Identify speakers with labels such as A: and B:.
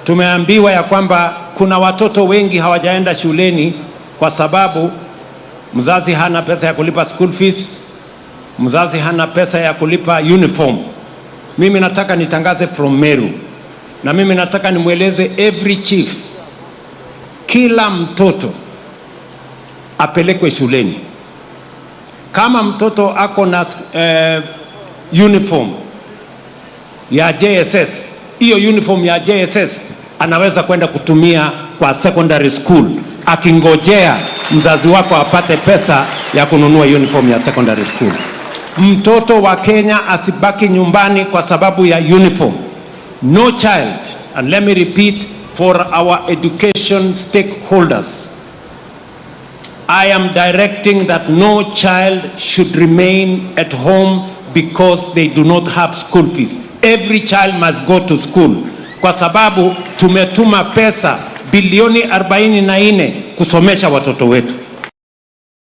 A: Tumeambiwa ya kwamba kuna watoto wengi hawajaenda shuleni kwa sababu mzazi hana pesa ya kulipa school fees, mzazi hana pesa ya kulipa uniform. Mimi nataka nitangaze from Meru, na mimi nataka nimweleze every chief, kila mtoto apelekwe shuleni. Kama mtoto ako na uniform ya JSS, hiyo uniform ya JSS anaweza kwenda kutumia kwa secondary school, akingojea mzazi wako apate pesa ya kununua uniform ya secondary school. Mtoto wa Kenya asibaki nyumbani kwa sababu ya uniform. No child, and let me repeat for our education stakeholders, I am directing that no child should remain at home because they do not have school fees. Every child must go to school, kwa sababu tumetuma pesa bilioni 44 kusomesha watoto wetu.